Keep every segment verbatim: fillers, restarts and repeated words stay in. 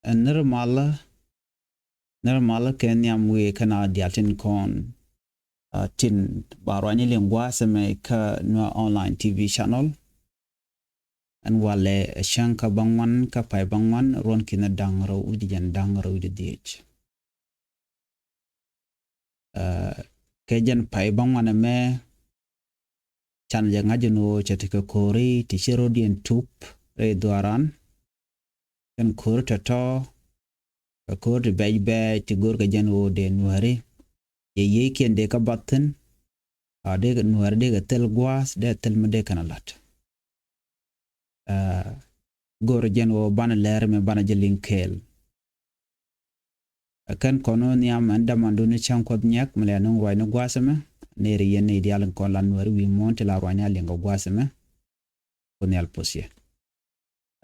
Ɛ nir malä, nir malä kɛ nhiam wëë kä na dial tin kɔn, ah, tin ba ruany liŋ gua̱a̱th ɛmɛ kä Nuer Online T V channel. Ɛn walɛ ɛ cäŋ kä bäŋuan kä pay bäŋuan ruɔ̱n kinɛ da̱ŋ rɛw wi̱cdɛ jiɛn da̱ŋ rɛw wi̱cdɛ dhieec. Ah, kɛ jɛn pay bäŋuan ɛmɛ canɛ jɛ ŋa̱c ɛn ɣöö cɛ tekɛ ko̱ri ti ci ro̱diɛn tup rɛy dhuaaran. Kɛn ko̱ri tɔ̱tɔ̱, kɛ ko̱ri ti bɛc bɛc ti go̱rkɛ jɛn ɣöö dee Nuääri, yɛ yiëëkiɛn dee kä bath thi̱n. A dee kɛ Nuääri dee kɛ thil gua̱a̱th, dee thil mi dee kɛn a la̱t. Ah, go̱rɛ jɛn ɣöö banɛ lɛr mɛ banɛ jɛ liŋ kɛɛl. Ɛ kɛn kɔn ɣöö nhiam ɛn dämandun ni cäŋ Kuɔth Nyiɛk mi lɛ nuŋ ruacni gua̱a̱th ɛmɛ. Nɛɛri yɛn ni diaal in kɔn la Nuääri wi̱i̱ muɔ̱ɔ̱n ti la ruacni a liŋ kɛ gua̱a̱th ɛmɛ. Kuoth Nhial puɔth yɛ.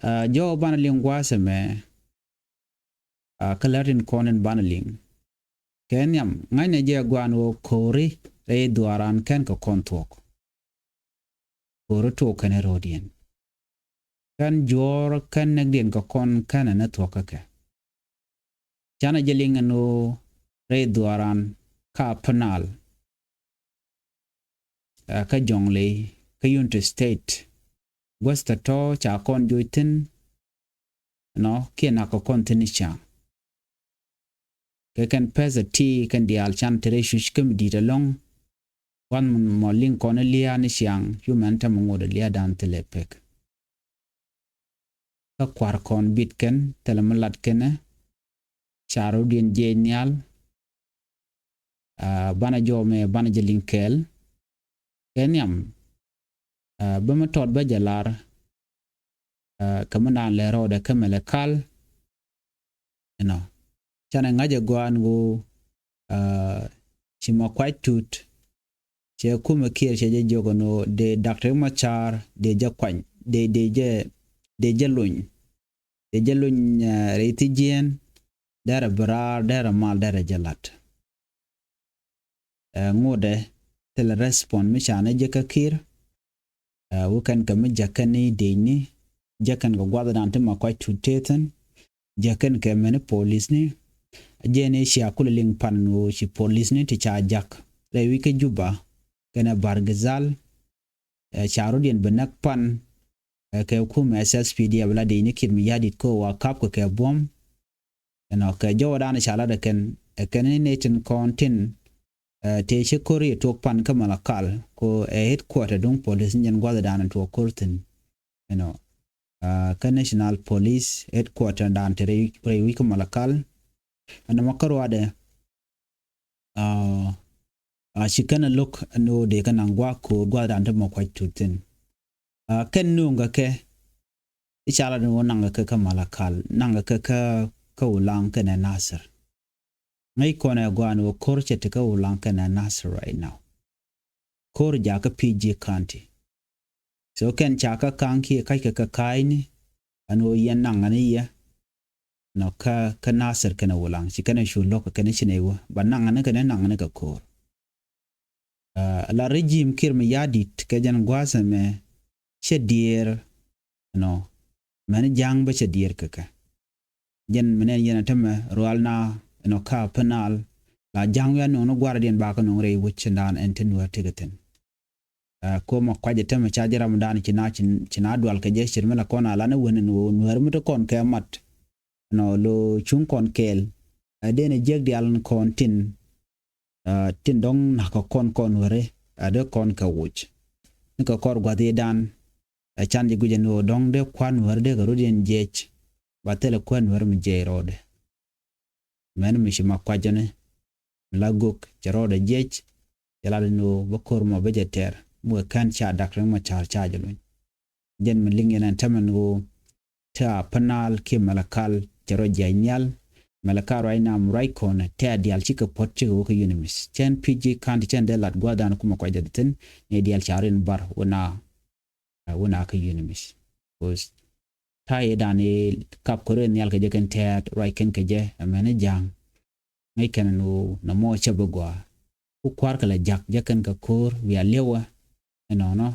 Ah, jɔw banɛ liŋ gua̱a̱th ɛmɛ. Ah, kä lär tin kɔn in banɛ liŋ. Kɛ nhiam ŋa̱cnɛ jɛ gua̱a̱n ɣöö ko̱ri rɛy dhuaaran kɛn kɛ kɔn thuɔ̱k. Ko̱ri tuɔɔk kɛn ro̱diɛn. Kɛn juɔ̱ɔ̱r kɛn näkdiɛn kɛ kɔn kɛn ɛn ɛ thuɔ̱k kä kɛ. Canɛ jɛ liŋ ɛn ɣöö rɛy dhuaaran kä Upper Nile, ah, kä Jonglei, kä Unity State. Gua̱th tɔ̱tɔ̱ ca kɔn joc thi̱n, nɔ, kiɛ nak kɛ kɔn thi̱n i̱ ciaŋ. Kɛ kɛn pɛth ɛ ti kɛn diaal can te rɛy cuc kä mi di̱i̱t ɛlɔ̱ŋ. Gua̱th mɔ liŋ kɔn i̱ lia̱a̱ ni ciaŋ, cu mɛn tɛmɛ ŋot ɛ lia̱a̱dan thilɛ pek. Kä kua̱r kɔn bit kɛn thilɛ mi lat kɛn ɛ. Ca ro̱diɛn jiɛc nhial. Ah, banɛ jɔw mɛ banɛ jɛ liŋ kɛɛl. Kɛ nhiam, ah, bä mi tɔt bä jɛ lar, ah, kɛ mi naan lɛ rɔɔdɛ kä Malakal. Ɛnɔ. Canɛ ŋa̱c ɛ gua̱a̱n ɣöö, ah, ci Makuac Tut, cɛ kumɛ Kiir cɛ jɛ jiök ɛn ɣöö dee Doctor Machar dee jɛ kuany, dee, dee jɛ, dee jɛ lony. Dee jɛ lony, ah, rɛy thi̱jiɛn, derɛ bi raar, derɛ mal, derɛ jɛ la̱t. Ɛ, ŋotdɛ thilɛ respond mi canɛ jɛ kä Kiir. Ɛ, wä kɛn kɛ mi jäk kɛn ni dec ni, jäk kɛn kɛ gua̱thdan ti Makuac Tut tëë thi̱n, jäk kɛn kɛ mɛni polisni. Jɛn i̱ cia kulɛ liŋ pan ni ɣöö ci polisni ti ca ja̱k rɛy wi̱c kä Juba kɛnɛ Bargazal. Ɛ, ca ro̱diɛn bi näk pan, ɛ, kɛ kumɛ S S P D F la dec ni Kiir Mayardit kä wa kap kɛ kɛ buɔ̱m. Ɛnɔ kɛ jɔwädan ca lat ɛ kɛn, ɛ kɛn ni nɛy tin kɔn tin, ɛ, tëë ci ko̱r yɛ tuɔɔk pan kä Malakal, ko ɛ headquarter duŋ polis ni jɛn gua̱thdan tuɔɔk ko̱r thi̱n. Ɛnɔ, ɛ, kä National Police headquarter dan te rɛy, rɛy wi̱c kä Malakal. Ɛnɔ mɔ kä ruaadɛ, ɛ, ɛ, ci kɛn ɛ lo̱k ɛn ɣöö dee kɛ naŋ gua̱a̱k ko̱o̱r gua̱thdan te Makuac Tut thi̱n. Ɛ, kɛn nööŋ kɛ kɛ, i̱ ca lat ni wä naŋ kɛ kɛ kä Malakal, naŋ kɛ kɛ kä, kä Ulaŋ kɛnɛ Nasir. Ŋäc kɔn ɛ gua̱a̱n wä ko̱r cɛ ti kä Ulaŋ kɛnɛ Nasir right now. Ko̱r jakä P G County. So kɛn ca kä ka̱ŋ kiɛ ka̱c kɛ kä ka̱a̱cni, ɛn wä yɛn naŋ ni yɛ. Nɔ kä, kä Nasir kɛnɛ Ulaŋ, ci kɛnɛ cu lo̱k kɛnɛ ci nɛy wä ba naŋ ni kɛnɛ naŋ ni kɛ ko̱r. Ɛ, la regime Kiir Mayardit kɛ jɛn gua̱a̱th ɛmɛ cɛ diɛɛr, ɛnɔ, mɛn ja̱a̱ŋ bä cɛ diɛɛr kɛ kɛ. Jɛn mi nɛn yɛn a tämɛ rual na, ɛnɔ, kä Upper Nile, la ja̱a̱ŋ wi̱i̱ a nööŋ ni gua̱a̱rdiɛn bakɛ nööŋ rɛy wi̱c cin daan ɛn tin wä tekɛ thi̱n. Ɛ, ko Makuac ɛ tämɛ ca jɛ ramdan ci na, ci, ci na dual kɛ jɛ cir mi la kɔn a lan ɛ wen ɛn ɣöö Nuäär mi te kɔn kɛ mat. Nɔ lo cuŋ kɔn kɛɛl. Ɛ, den ɛ jiäk diaal ni kɔn tin, ɛ, tin dɔ̱ŋ na̱k kɛ kɔn kɔn weri, ɛ, dee kɔn kɛ wuc. Ni kɛ kɔr gua̱thidan, ɛ, can jɛ guic ɛn ɣöö dɔ̱ŋ dee kua̱n weri dee kɛ rut yɛn jiɛc. Ba thilɛ kua̱n weri mi jiɛc rɔɔdɛ. Mɛn mi ci Makuac jɔni mi la gök cɛ rɔɔdɛ jiɛc. Cɛ lat ni ɣöö bä ko̱r mɔ bä jɛ tɛr mi wee kɛn ca Dak Riek Macar ca jɛ luny. Jɛn mi liŋ yɛn ɛn tämɛ ni ɣöö te Upper Nile kiɛ Malakal cɛ rɔ jiac nhial. Malakal ruac nam ruac kɔn te a diaal cikɛ puɔ̱t cikɛ wä kä UNMISS. Cɛn P G County cɛn dee lat gua̱a̱thdan kumɛ kuacdɛ thi̱n ni diaal ca rin bar wä na, wä na kä UNMISS. Cause ta̱a̱ yɛ dan i̱ kap kɛ rɔ nhial kɛ jɛ kɛn tɛɛt ruac kɛn kɛ jɛ ɛmɛn i̱ ja̱a̱ŋ. Ŋäc kɛn ɛn ɣöö nɔmɔ cä bi gɔaa. Ku kua̱r kɛ la ja̱k jɛ kɛn kɛ ko̱o̱r wiaa liɛwä. Ɛnɔnɔ,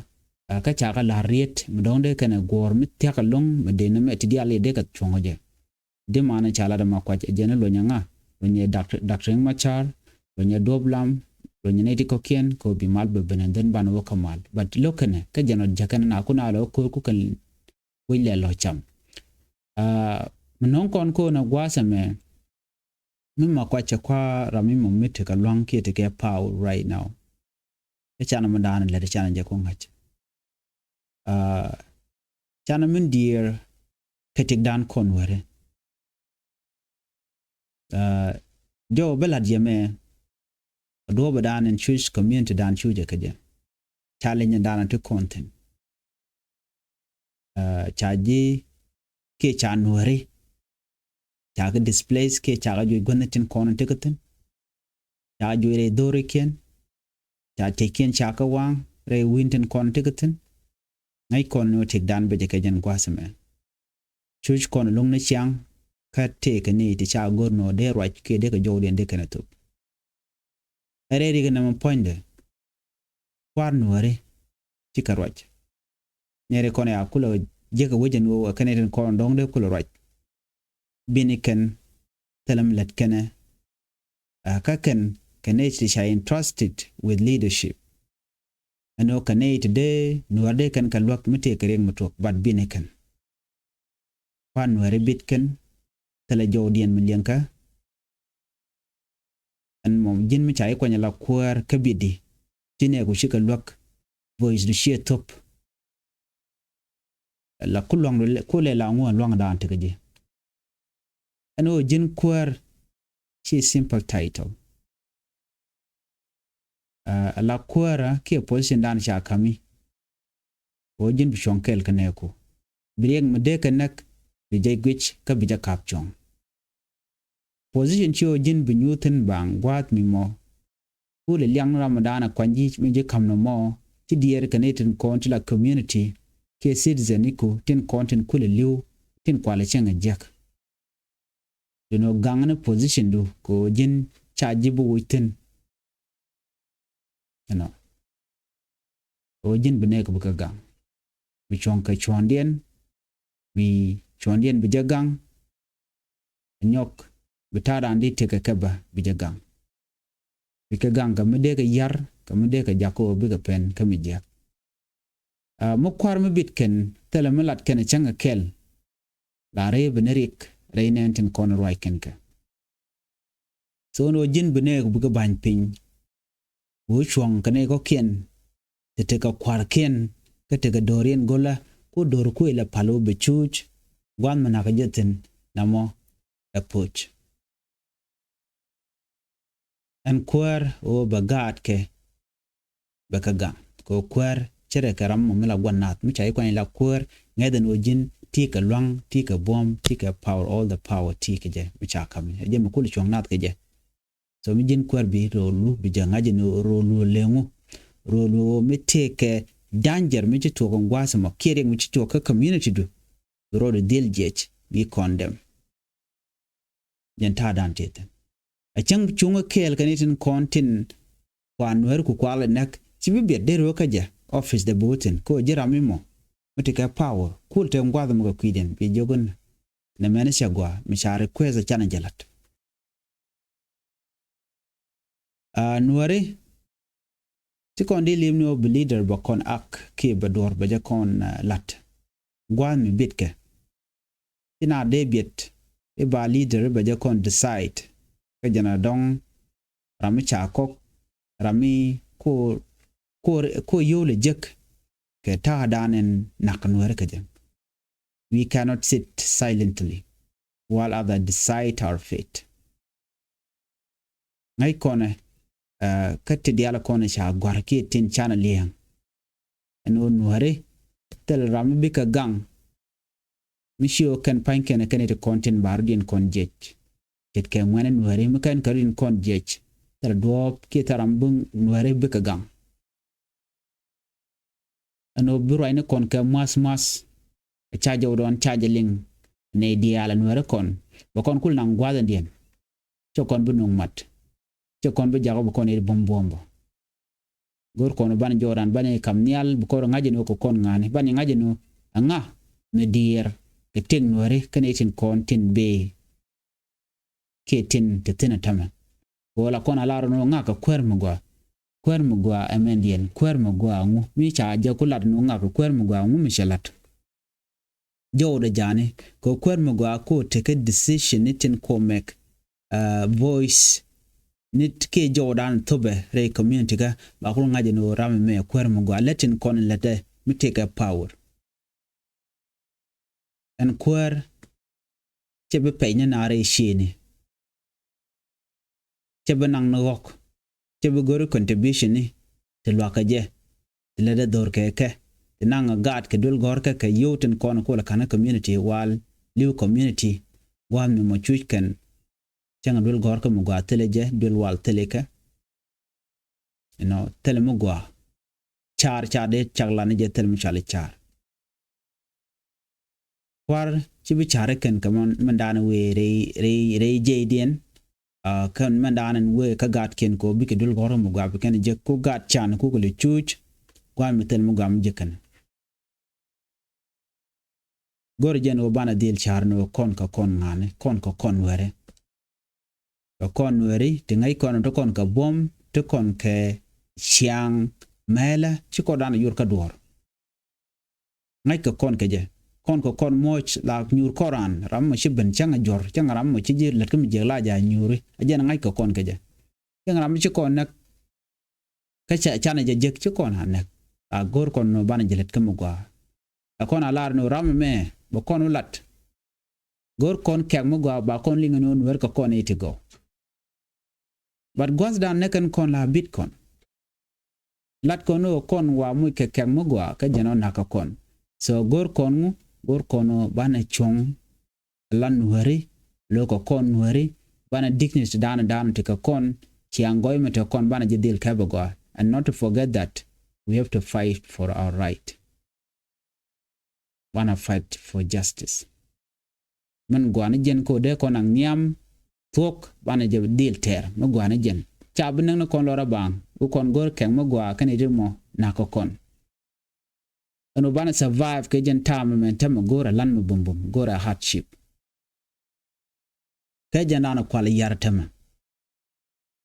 ɛ, kä ca kɛ la̱r riet mi dɔ̱ŋ dee kɛn ɛ guɔ̱ɔ̱r mi thia̱k ɛlɔ̱ŋ mi dee nɛmɛ ti diaal yɛ dee kɛ cuɔ̱ŋ jɛ. Di manɛ ca lat ma kuac ɛ jɛn luɔnyɛ ŋa, luɔnyɛ Doctor Riek Machar, luɔnyɛ Duɔp Lam, luɔnyɛ nɛy ti kɔkiɛn kɛ ɣöö bi mal bɛ ben and then banɛ wä kä mal. But lo̱k kɛnɛ kä jɛn ɔ jɛ kɛnɛ na kun a lɔ ko̱r ku kɛn wec lɛ lɔ cam. Mi no̱o̱ŋ kɔn ko̱n a gua̱a̱th ɛmɛ mi ma kuac cɛ kua ram mi mɔ mi tekɛ lua̱ŋ kiɛ tekɛ power right now. Kä canɛ mi da̱a̱n lɛt canɛ jɛ ku ŋa̱c. Canɛ min diɛɛr kɛ tëkdan kɔn wärɛ. Jɔw bä la̱t yɛ mɛ duɔ̱ɔ̱p dan in cuc community dan cuc ɛ kä jɛ. Challenge dan ti kɔn thi̱n. Ca ji̱ kiɛ ca nuääri. Ca kɛ displace kiɛ ca kɛ juɔc guänh tin kɔn in ti kä thi̱n. Ca juɔc rɛy dho̱rikiɛn. Ca tëkiɛn ca kɛ waŋ rɛy wi̱n tin kɔn in ti kä thi̱n. Ŋäc kɔn ni wä tëkdan bɛ jɛ kɛ jɛn gua̱a̱th ɛmɛ. Cuc kɔn luŋ ni ciaŋ kä tëëkɛ ni ti ca go̱r nɔ dee ruac kiɛ dee kɛ jɔwdiɛn dee kɛn a thop. Ɛ rɛy rikɛ nɛmɛ puɔ̱nydɛ. Kua̱r nuääri cikɛ ruac. Nɛri kɔn ya kulɛ jiäkä wecɛ ni wä kɛn itin kɔn dɔ̱ŋ dee kulɛ ruac. Bini kɛn thilɛ mi lät kɛnɛ. Kä kɛn kɛ nɛy ti ca entrusted with leadership. Ɛn ɣöö kɛ nɛy ti dee nuäär dee kɛn kɛ luäk mi tëëkɛ riɛk mi tuɔk, but bini kɛn. Kua̱r nuääri bit kɛn thilɛ jɔwdiɛn mi liɛŋkä. Ɛn mɔ ji̱n mi ca i̱ kuany ala kuäär kä bitdi. Ci nɛɛku cikɛ luäk. Voice du ciɛ thop. La ku luaŋdu ku lɛ la ŋu ɛn luaŋdan tekä ji̱. Ɛn ɣöö ji̱n kuäär ci simple title. Ala kuäärä kiɛ position dan ca kami. Ɣöö ji̱n bi cuɔ̱ŋ kɛɛl kä nɛɛku. Bi riɛk mi dee kɛ näk bi jɛ guic kä bi jɛ kap cuɔ̱ŋ. Position ci ɣöö ji̱n bi nyuuthin baŋ gua̱a̱th mi mɔ. Kulɛ liaŋ ram mi da̱a̱n a kuany ji̱ mi ji̱ ka̱m nɔmɔ ci diɛɛr kɛ ni tin kɔn ti la community kiɛ citizen iku tin kɔn tin kulɛ li̱w tin kualɛ cieŋ a jiäk. Duno gaŋ ni position du kɛ ɣöö ji̱n ca ji̱ bi wuc thi̱n. Ɛnɔ ɣöö ji̱n bi nɛɛk bi kɛ gaŋ. Bi cuɔ̱ŋ kɛ cuɔ̱ŋdiɛn bi cuɔ̱ŋdiɛn bi jɛ gaŋ. Nyɔk bi ta̱a̱dan di tekɛ kɛ bä bi jɛ gaŋ. Bi kɛ gaŋ kɛ mi dee kɛ yar kɛ mi dee kɛ jak kä ɣöö bikɛ pɛn kä mi jiäk. Mi kua̱r mi bit kɛn thilɛ mi lat kɛn cäŋ kɛ kɛl. La rɛy bi ni rik rɛy nɛn tin kɔn ruac kɛn kɛ. Thon ɣöö ji̱n bi nɛɛk bikɛ ba̱ny piny. Bi wä cuɔ̱ŋ kɛ nɛy kɔ̱kiɛn ti tekɛ kua̱rkiɛn kä tekɛ do̱riɛn go̱lä ku do̱r kuël ɛ pal wä bi cuuc. Gua̱a̱th mi nakä jɛ thi̱n namɔ ɛ poc. Ɛn kuäär ɣöö bɛ gaatkɛ bɛ kɛ gaŋ kɛ ɣöö kuäär cärɛ kɛ ram mɔ mi la gua̱n naath mi ca i̱ kuany la kuäär. Ŋɛth ɛn ɣöö ji̱n ti kɛ lua̱ŋ ti kɛ buɔ̱m ti kɛ power all the power ti kɛ jɛ mi ca ka̱m ɛ jɛ mi kul cuɔ̱ŋ naath kɛ jɛ. So mi ji̱n kuäär bi ro̱o̱lu bi jɛ ŋa̱c ɛn ɣöö ro̱o̱lu leŋu. Ro̱o̱lu ɣöö mi tëëkɛ danger mi ci tuɔɔk ɛn gua̱a̱th ɛmɔ kiɛ riɛk mi ci tuɔɔk kä community du. Bi rɔɔdu dhil jiɛc bi kɔn dɛm. Jɛn ta̱a̱dan tëë thi̱n. A cäŋ cuŋä kɛɛl kɛ ni tin kɔn tin kuan nuɛɛr ku kual ɛ näk ci bi biɛt dee röö kä jɛ office dee bi wä thi̱n kä ji̱ ram mi mɔ mi ti kɛ power kul te gua̱th mi kɛ kui̱diɛn bi jiök in. Nɛ mɛn cɛ gɔaa mi ca request a canɛ jɛ la̱t. A nuɛri ti kɔn di lim ni wä bi leader bɛ kɔn ak kiɛ bɛ duɔr bɛ jɛ kɔn la̱t. Gua̱a̱th mi bitkɛ ti na dee biɛt i̱ ba leader i̱ bɛ jɛ kɔn decide. Kä jɛn a dɔ̱ŋ ram mi ca kɔk ram mi ko ko ko yio̱w lɛ jek kɛ ta̱a̱ dan in nak nuɛri kä jɛ. We cannot sit silently while other decide our fate. Ŋäc kɔnɛ kä ti diaal kɔnɛ ca gua̱r kiɛ tin canɛ liɛŋ. Ɛn ɣöö nuääri thil ram mi bikɛ gaŋ mi ci ɣöö kɛn pa̱ny kɛn kɛn ti kɔn tin ba rɔ̱diɛn kɔn jiɛc. Ce̱tkɛ ŋuɛ̈ni nuääri mi kɛn kɛ rɔ̱diɛn kɔn jiɛc thil duɔ̱ɔ̱p kiɛ thil ram bi nuääri bikɛ gaŋ. Ɛn ɣöö bi ruacni kɔn kɛ mua̱th mua̱th. Ca jɔwdɔn ca jɛ liŋ nɛy diaal ɛ nuääri kɔn bɛ kɔn kul naŋ gua̱a̱th ɛndiɛn. Cɛ kɔn bi nuŋ mat cɛ kɔn bi jakä bi kɔn i̱ buɔ̱m buɔ̱m bä. Go̱r kɔn ban jɔwdan ban i̱ kam nhial bi kɔn ŋa̱c ɛn ɣöö kɛ kɔn ŋa̱ni ban i̱ ŋa̱c ɛn ɣöö ɛŋa mi diɛɛr kɛ tëk nuääri kɛn i̱ tin kɔn tin bëë kiɛ tin te thi̱n ɛ tämɛ. Kɛ ɣöö la kɔn a lar ni ɣöö ŋa̱kä kuäär mi gɔaa. Kuäär mi gɔaa ɛ mɛn diɛn, kuäär mi gɔaa ŋu mi ca jɛ ku lat ni ɣöö ŋa̱kä kuäär mi gɔaa ŋu mi cɛ lat. Jɔwdɛ ja̱a̱ni kɛ kuäär mi gɔaa ko tekɛ decision ni tin ko mɛk, uh, voice ni kiɛ jɔwdan thopɛ rɛy community kä ba kul ŋa̱c ni ɣöö ram mɛ kuäär mi gɔaa lɛ tin kɔn lɛtɛ mi tekɛ power. Ɛn kuäär cɛ bi pɛc ni naar rɛy ciëëni. Cɛ bi naŋ ni ɣɔ̱k. Cɛ bi go̱ri contribution ni ti luakä jɛ. Ti lɛ dee dho̱r kɛ kɛ ti naŋ a gaat kɛ duel gɔ̱r kɛ kɛ yio̱w tin kɔn kuɔl ka̱n community wal li̱w community. Gua̱a̱th mi mɔ cuc kɛn cäŋ a duel gɔ̱r kɛ mi gua̱a̱th thilɛ jɛ duel wal thilɛ kɛ. You know, thilɛ mi gua̱a̱ car car dee cak lan jɛ thilɛ mi cɔal i̱ car. Kuar ci bi cari kɛn kɛ mɛn dan wee rɛy rɛy rɛy jɛy diɛn. Kɛn mɛn dan wee kä gat kiɛn kɛ wä bikɛ dul gɔr mi gua bi kɛn jek ku gat can ku kɛ li cuc. Gua mi thil mi gua mi jek kɛn. Gor jɛn wä banɛ dhil car ni wä kɔn kɛ kɔn ŋani kɔn kɛ kɔn wɛrɛ. Kɛ kɔn nuɛri ti ŋäc kɔn ti kɔn kɛ buɔ̱m ti kɔn kɛ ciaŋ mɛlɛ ci kɔn dan yur kä duɔr. Ŋäc kɛ kɔn kɛ jɛ kɔn kɛ kɔn muɔc la nyur kɔn ran ram mɔ ci ben cäŋ a jɔr cäŋ ram mɔ ci ji̱ lät kä mi jiɛk la ja nyuri a jɛn ŋäc kɛ kɔn kɛ jɛ. Cäŋ ram mɔ ci kɔn näk kä ca canɛ jɛ jek ci kɔn a näk. A go̱r kɔn ni banɛ jɛ lät kä mi gua. A kɔn a lar ni ram mɛ bɛ kɔn wä lat. Go̱r kɔn kɛk mi gua ba kɔn liŋ ni wä nuɛr kɛ kɔn iti gɔw. But gua̱thdan ni kɛn kɔn la bit kɔn. Lat kɔn ni wä kɔn wa muc kɛ kɛk mi gua kä jɛn wä nak kɛ kɔn. So go̱r kɔn ŋu go̱r kɔn wä banɛ cuɔ̱ŋ. Lan nuɛri lo̱k kɛ kɔn nuɛri banɛ dignity dan dan ti kɛ kɔn. Ciaŋ gɔy mi ti kɔn banɛ ji̱ dhil kɛp a gua. And not to forget that we have to fight for our right. Banɛ fight for justice. Min guani jɛn ko dee kɔn ak nhiam thuɔ̱k banɛ jɛ dhil tɛɛr mi guani jɛn. Ca bi näk ni kɔn lɔra baŋ wi kɔn go̱r kɛŋ mi gua kɛn iti mɔ nak kɛ kɔn. Ɛn wi banɛ survive kɛ jɛn ta̱a̱ mi mɛn tämɛ go̱r a lan mi bumbum go̱r a hardship. Kɛ jɛn dan kual yar tämɛ.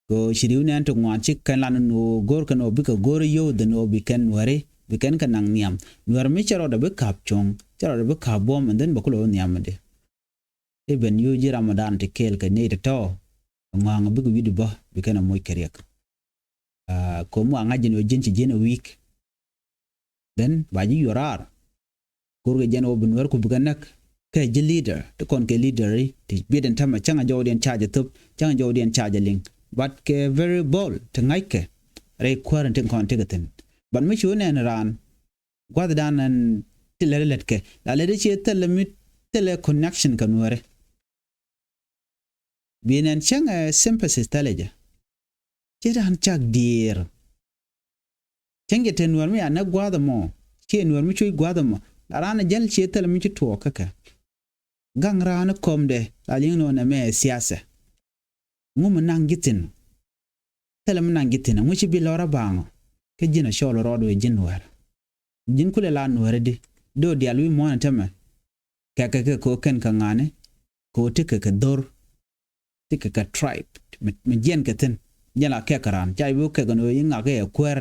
Kɛ ɣöö ci ri̱w nɛn ti ŋuan ci kɛn lan ni ɣöö go̱r kɛn ɣöö bikɛ go̱r yio̱w dhin ɣöö bi kɛn nuɛri bi kɛn kɛ naŋ nhiam. Nuɛr mi cɛ rɔɔdɛ bi ka̱p cuɔ̱ŋ cɛ rɔɔdɛ bi ka̱p buɔ̱m and then bɛ kulɛ wä nhiam mi di. I̱ ben yio̱w ji̱ ram mi dan ti kɛɛl kɛ nɛy ti tɔ̱. Ŋɔ̱a̱ŋ bikɛ wi̱cdu bä bi kɛn ɛ moc kɛ riɛk. Ko̱m wa ŋa̱c jɛn ɣöö ji̱n ci ji̱n ɛ wi̱i̱k. Then ba ji̱ yuɔr raar. Go̱rkɛ jɛn ɣöö bi nuɛr ku bikɛ näk kɛ ji̱ leader ti kɔn kɛ leader i̱ ti biet in tämɛ cäŋ a jɔwdiɛn ca jɛ thop cäŋ a jɔwdiɛn ca jɛ liŋ. But kɛ very bold ti ŋa̱ckɛ rɛy kuäär in tin kɔn tekɛ thi̱n. But mi cu nɛn raan gua̱thdan ɛn ti lät lät kɛ la lät i̱ ciɛ thilɛ mi thilɛ connection kɛ nuɛri. Bi nɛn cäŋɛ sympathy thilɛ jɛ. Ci raan cak diëër. Cäŋ jɛ te nuɛr mi a näk gua̱a̱th ɛmɔ ciɛ nuɛr mi cuc gua̱a̱th ɛmɔ. La raan ɛ jäl ciɛ thilɛ mi ci tuɔɔk kä kɛ. Gaŋ raan ɛ kɔmdɛ la liŋ nɔn ɛmɛ ɛ siasɛ. Ŋu mi naŋ ji̱ thi̱n. Thilɛ mi naŋ ji̱ thi̱n ɛŋu ci bi lɔr a baaŋɔ. Kä ji̱n ɛ cɔɔl rɔɔd wee ji̱n nuɛr. Ji̱n kulɛ la nuɛr di do̱ dial wi̱i̱ muɔ̱ɔ̱n ɛ tämɛ. Kɛkɛ kɛ ko̱ kɛn kɛ ŋa̱ni ko̱ ti kɛ kɛ dho̱r. Ti kɛ kɛ tribe mi jiɛn kɛ thi̱n. Jiɛn la kɛk kɛ raan ca bi wä kɛk ni wee yi ŋak kɛ kuɛr.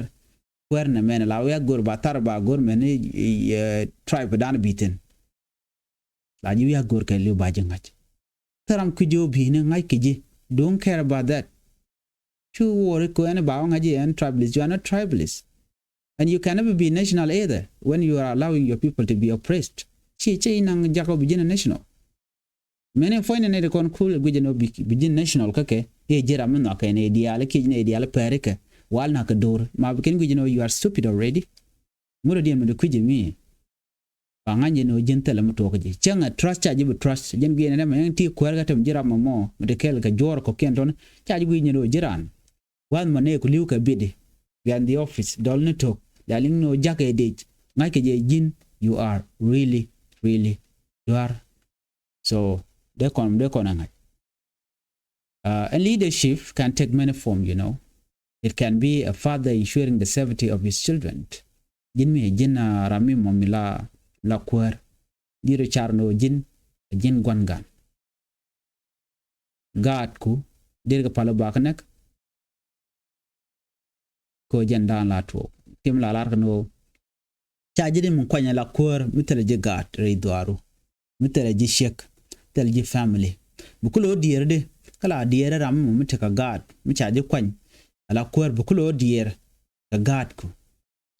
Kuɛr ni mɛn la wiak go̱r ba thar ba go̱r mɛn ni tribe dan bi thi̱n. La ji̱ wiak go̱r kɛ li̱w ba ji̱ ŋa̱c. Thäram ki ji̱ wä bi ni ŋa̱c kɛ ji̱. Don't care about that. Cu worry ko ɛn ba wä ŋa̱c ji̱ ɛn tribalist, you are not tribalist. And you can never be national either when you are allowing your people to be oppressed. Ci ci naŋ jakɔ bi ji̱n national. Mɛni puɔ̱ny ni nɛy ti kɔn kul guic ɛn ɣöö bi ji̱n national kä kɛ i̱ ji̱ ram mi nhɔakɛ nɛy diaal kiec nɛy diaal pɛri kɛ wal nak kɛ do̱r ma bi kɛn guic ɛn ɣöö you are stupid already. Ŋut ɛ diɛn mi di kui̱c ɛmi. Ba ŋa̱ny jɛ ni ɣöö ji̱n thilɛ mi tuɔɔk ji̱ cäŋ ɛ trust ca ji̱ bi trust ji̱n guic ɛn ɛmɛ ɛn ti kuäär kä tɛm ji̱ ram mɔmɔ mi ti kɛl kɛ juɔɔr kɔ̱kiɛn tɔni ca ji̱ guic ni ɣöö ji̱ ran. Gua̱th mɔ nɛy ku li̱w kɛ biɛtdi. Guiath in the office dɔl ni to̱k la liŋ ni ɣöö ja̱k ɛ dec ŋa̱ckɛ jɛ ji̱n. You are really really duar. So dee kɔn dee kɔn a ŋa̱c. Uh, and leadership can take many form, you know. It can be a father ensuring the safety of his children. Ji̱n mi ji̱n a ram mi mɔ mi la la kuäär. Ji̱ ri car ni wä ji̱n a ji̱n gua̱n gan. Gaatku deri kɛ pal ɔ ba kɛ näk. Kɛ ɣöö jɛn da̱a̱n la tuɔɔk. Tim la lar kɛ ni ɣöö ca ji̱ di mi kuany ala kuäär mi thilɛ ji̱ gaat rɛy dhuaaru, mi thilɛ ji̱ ciek, thilɛ ji̱ family. Bi kulɛ ɣöö diɛɛr di kä la diɛɛr ram mi mi tekɛ gaat mi ca ji̱ kuany ala kuäär, bi kulɛ ɣöö diɛɛr kɛ gaatku.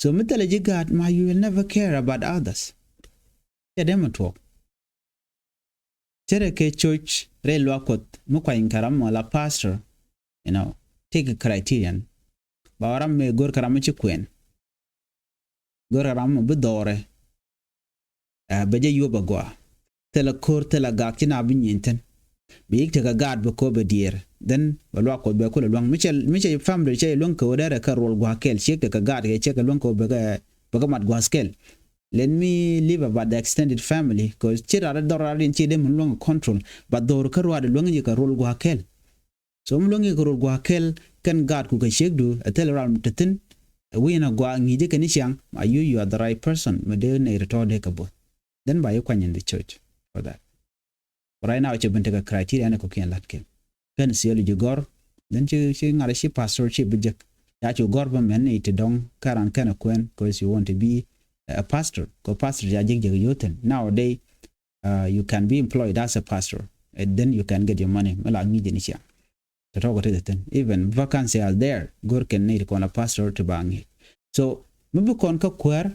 So mi thilɛ ji̱ gaat ma, you will never care about others. Cɛ dee mi tuɔɔk. Cɛ rɛ kɛ church rɛy luaak Kuɔth mi kuany kɛ ram mɔ la pastor, you know, tëëkɛ criterion. Ba ram mi go̱r kɛ ram mi ci kuɛn, go̱r kɛ ram mɔ bi dhɔrɛ, ɛ, bɛ jɛ yuɔp a gɔaa. Thilɛ ko̱r, thilɛ gak ci na bi nyieny thi̱n. Bi yik tekɛ gaat bi ko̱r bɛ diɛɛr. Then bɛ luaak Kuɔth bɛ kulɛ luäŋ. Mi cɛ, mi cɛ family cɛ luäŋ kɛ ɣöö dee rɛ kɛ ruɔl gua̱a̱th kɛl, ciek tekɛ gaat kɛ ciek kɛ luäŋ kɛ ɣöö bɛ kɛ, bɛ kɛ mat gua̱a̱th kɛl. Let me leave about the extended family, 'cause ci rat dhɔr rat in ci dee mi luäŋ control. Ba dhɔr kä ruaat luäŋ ji̱ kɛ ruɔl gua̱a̱th kɛl. So mi luäŋ ji̱ kɛ ruɔl gua̱a̱th kɛl kɛn gaatku kɛ ciekdu, ɛ thilɛ ram te thi̱n, ɛ wi̱i̱n a gɔaa ŋi̱i̱c ji̱ kɛ ni ciaŋ, ma you, you are the right person mi dee nɛy ri tɔ̱ dee kɛ bo̱th. Then ba ji̱ kuany in the church for that. Right now cɛ ben tekɛ criteria ni kɔ̱kiɛn la̱t kɛ. Kɛn theology gɔ̱r, then ci, ci ŋa̱r ci pastor ci bi jek. Ya cu gɔ̱r bä mɛn ni ti dɔ̱ŋ kä ran kɛn a kuɛn, 'cause you want to be a pastor. Kɛ pastor ya jek jek yothin. Nowadays, uh, you can be employed as a pastor. And then you can get your money. Mi la ŋi̱i̱c ni ciaŋ. Tɔ̱tɔ̱ kɛ ti thi̱n. Even vacancy are there. Go̱r kɛn ni ti kɔn la pastor ti ba ŋi̱i̱c. So mi bi kɔn kä kuäär,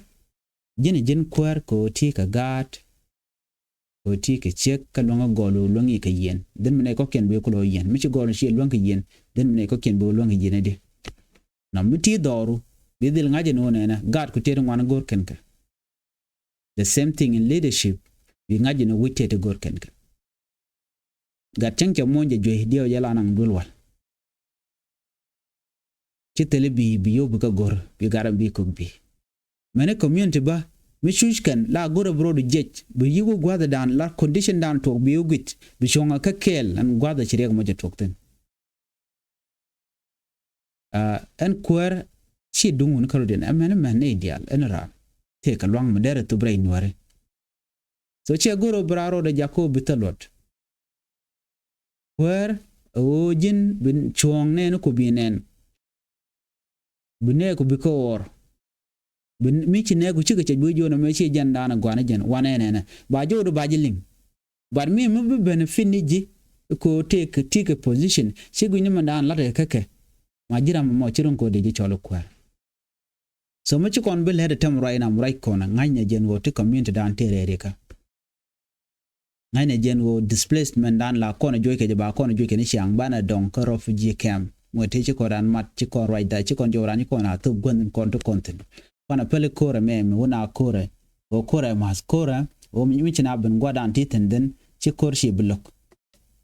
ji̱n ji̱n kuäär kɛ ɣöö ti kɛ gaat, kɛ ɣöö ti kɛ ciek, kä luäŋ a gɔl ɣöö luäŋ i̱ kɛ yieen. Then mi nɛy kɔ̱kiɛn bi kulɛ ɣöö yieen. Mi ci gɔl ɣöö ci luäŋ kɛ yieen. Then mi nɛy kɔ̱kiɛn bi ɣöö luäŋ kɛ yieen i̱di. Nɔ mi ti dhɔru, bi dhil ŋa̱c in ɣöö nɛnɛ, gaatku tëë ti ŋuan go̱r kɛn kɛ. The same thing in leadership, bi ŋa̱c in ɣöö wi̱c tëë ti go̱r kɛn kɛ. Gat cäŋ cɛ muɔ̱ny jɛ juey diɛw jɛ la naŋ duel wal. Ci thil i̱ bi, bi yio̱w bi kä go̱r, bi gat ram bi kök bi. Mɛni community bä, mi cuc kɛn la go̱r ɛ bi ro̱d jiɛc, bi yi̱k wä gua̱thdan la condition dan tuɔk bi wä gui̱t, bi cuɔ̱ŋ ɛ kä kɛɛl ɛn gua̱th ɛ ci riɛk mɔ jɛ tuɔk thi̱n. Ah, ɛn kuäär ci duŋ wun kä rɔ̱diɛn, ɛ mɛn, ɛ mɛn ni diaal, ɛn raar. Tëë kɛ luaŋ mi derɛ thop rɛy nuääri. So ciɛ go̱r ɔ bi raar rɔɔdɛ jak kä ɔ bi thil luɔt. Kuäär ɛ ɣöö ji̱n bi cuɔ̱ɔ̱ŋ nɛɛni ku bi nɛn. Bi nɛɛku bi kä ɣɔr. Bi mi ci nɛɛku cikɛ cɛ juec juɔ̱ɔ̱n ɛmɛ ci jɛn daanɛ gua̱a̱ni jɛn wanɛ nɛnɛ. Ba jɔwdu ba ji̱ liŋ. But mi mi bi benefit ni ji̱ ko tëëk, tëëk position ci gui̱ny ni mɛn daanɛ lat kɛ kɛ. Ma ji̱ ram mɔ ci ro̱ŋ ko dee ji̱ cɔl kuäär. So mi ci kɔn bi lɛt ɛ tɛm ruac nam ruac kɔn ŋa̱cnɛ jɛn ɣöö ti community dan tëë rɛɛri kä. Ŋa̱cnɛ jɛn ɣöö displacement dan la kɔn ɛ juɔc kɛ jɛ ba kɔn ɛ juɔc kɛ ni ciaŋ banɛ dɔŋ kä refugee camp. Ŋuɛ tëë ci kɔn ran mat ci kɔn ruacda ci kɔn jɔw ran ci kɔn a thop guänh kɔn ti kɔn thi̱n. Kɔn a päli ko̱rɛ mɛ mi wun a ko̱rɛ. Ɣöö ko̱rɛ ma̱th ko̱rɛ ɣöö mi, mi ci na ben gua̱dan ti thi̱n dhin ci ko̱r ci bi lo̱k.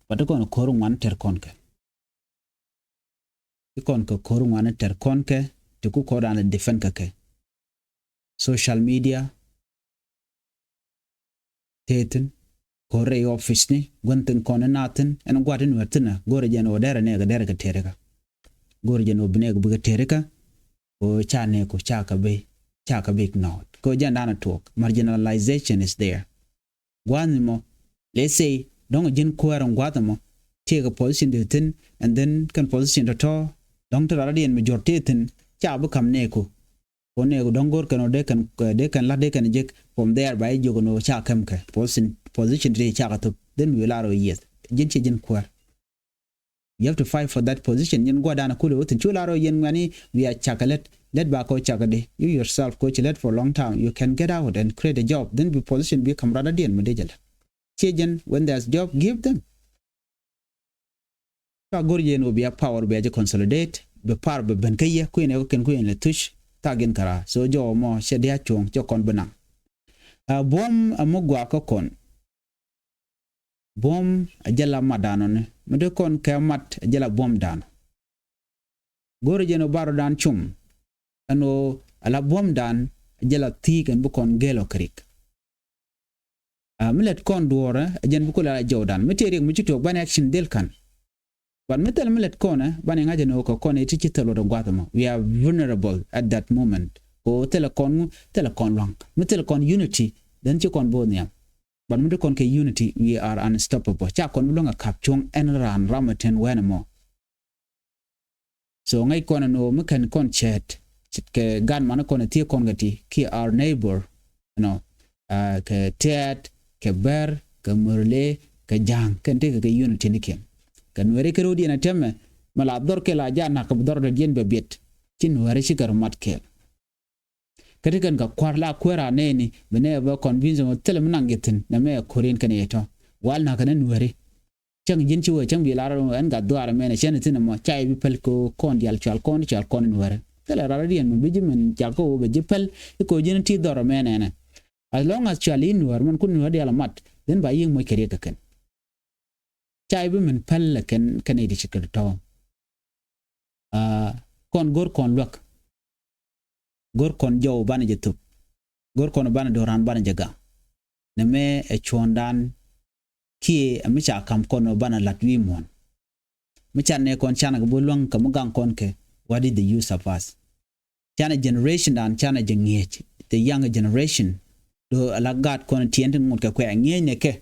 But ti kɔn ko̱r ŋuan tɛr kɔn kɛ. Ti kɔn kɛ ko̱r ŋuani tɛr kɔn kɛ ti ku kɔn dan defend kɛ kɛ. Social media tëë thi̱n, ko̱r rɛy office ni, gua̱n thi̱n kɔn ni na thi̱n, ɛn gua̱t in wɛr thi̱n ɛ, go̱rɛ jɛn ɣöö derɛ nɛɛk derɛ kɛ tëërikä. Go̱rɛ jɛn ɣöö bi nɛɛk bikɛ tëërikä, ɣöö ca nɛɛku, ca kɛ bi, ca kɛ bi ignored. Kɛ ɣöö jɛn dan a tuɔɔk, marginalization is there. Gua̱a̱th ni mɔ, let's say, dɔ̱ŋ ji̱n kuäär in gua̱a̱th ɛmɔ, tëëkɛ position ti thi̱n, and then kɛn position tɔ̱tɔ̱, dɔ̱ŋ ti rɔɔdiɛn mi juɔ̱r tëë thi̱n, ca bi ka̱m nɛɛku. Kɛ nɛɛku dɔ̱ŋ go̱r kɛn ɔ dee kɛn, dee kɛn la̱t dee kɛn jek, from there ba ji̱ jiök ɛn ɣöö ca kɛm kɛ, position, position ti ca kɛ thop, then mi lar ɣöö yes, ji̱n ci ji̱n kuäär. You have to fight for that position. Nyin gua̱dan kulɛ wä thi̱n cu lar ɔ yɛn ŋuɛni bia cakɛ lät. Lät ba kɔ cakɛ di. You yourself ko ci lät for a long time. You can get out and create a job. Then bi position bi kam rɔɔdiɛn mi dee jɛ lät. Ciɛ jɛn when there's job, give them. Ka go̱r yɛn wä bia power bia jɛ consolidate. Bi par bi ben kä yɛ kui̱n ɛ kɔ kɛn kui̱n lɛ thuc. Thakin kara. So jɔwä mɔ cɛ dia cuɔ̱ŋ cɛ kɔn bi naŋ. A buɔ̱m a mi gɔaa kä kɔn. Buɔ̱m a jɛ la mat da̱a̱n ɔ ni mi dee kɔn kɛ mat a jɛ la buɔ̱m da̱a̱n ɔ. Go̱o̱rɛ jɛn ɔ bar ɔ da̱a̱n cum ɛn ɣöö a la buɔ̱m da̱a̱n a jɛ la thi̱i̱k ɛn bi kɔn gɛl ɔ kɛ rik. A mi lɛt kɔn duɔ̱ɔ̱rɛ a jɛn bi kulɛ la jɔw da̱a̱n mi tëë rik mi ci tuɔɔk banɛ action dhil ka̱n. But mi thil mi lɛt kɔnɛ banɛ ŋa̱c ɛn ɣöö kɛ kɔn ɛ ti ci thil luɔt ɛ gua̱th ɛmɔ. We are vulnerable at that moment. Kɛ ɣöö thilɛ kɔn ŋu, thilɛ kɔn lua̱ŋ. Mi thilɛ kɔn unity, then ci kɔn bo̱o̱th nhiam. But mi ti kɔn kɛ unity, we are unstoppable. Ca kɔn mi luäŋ a kap cuɔ̱ŋ ɛn raan ram a ten wɛn ɛmɔ. So ŋäc kɔn ɛn ɣöö mi kɛn kɔn cɛɛt, ce̱t kɛ gaat man kɔn ɛ thiee kɔn kɛ ti kiɛ our neighbor, you know, uh, kɛ Tɛɛt, kɛ Bär, kɛ Murle, kɛ Ja̱a̱ŋ, kɛn tekɛ kɛ unity ni kiɛn. Kɛ Nuɛri kɛ ro̱diɛn a tɛmɛ, mɛ la dhɔr kɛ la ja̱ nak kɛ bi dhɔr dɔ̱diɛn bɛ biɛt. Ci Nuɛri ci kɛ rɔ mat kɛɛl. Kä ti kɛn kɛ kua̱r la kuäär a nɛɛni, bi nɛɛ bɛ convince mɔ thilɛ mi naŋ jɛ thi̱n, nɛ mɛ ko̱riɛn kɛn yɛ tɔ. Wal na̱k kɛn Nuɛri. Cäŋ ji̱n ci wee cäŋ bi lar ɛn gat dhuaar mɛn cɛn thi̱n ɛmɔ ca i̱ bi päl kɛ kɔn diaal cual kɔn cual kɔn in wärä. Thilɛ rar diɛn mi bi ji̱ min cak kä wee bɛ ji̱ päl i̱ kɛ ji̱n ti dhɔr mɛn ɛnɛ. As long as cual in wär mɛn kun in wär diaal mat, then ba yi̱ŋ moc kɛ riɛk kɛ kɛn. Ca i̱ bi min päl lɛ kɛn kɛn i̱ di ci kɛ tɔ̱. Aa, kɔn go̱r kɔn luäk. Go̱r kɔn jɔw banɛ jɛ thop. Go̱r kɔn banɛ do̱ran banɛ jɛ gaŋ. Nɛ mɛ ɛ cuɔ̱ɔ̱ŋdan kiɛ ɛ mi ca ka̱m kɔn ɔ banɛ la̱t wi̱i̱ muɔ̱ɔ̱n. Mi canɛ kɔn canɛ kɛ bo̱ luäŋ kɛ mi gaŋ kɔn kɛ, what is the use of us? Canɛ generation dan canɛ jɛ ŋi̱eec, the young generation. Do̱ ala gaat kɔn tiɛn tin ŋut kɛ kuɛ ŋi̱eec nɛ kɛ.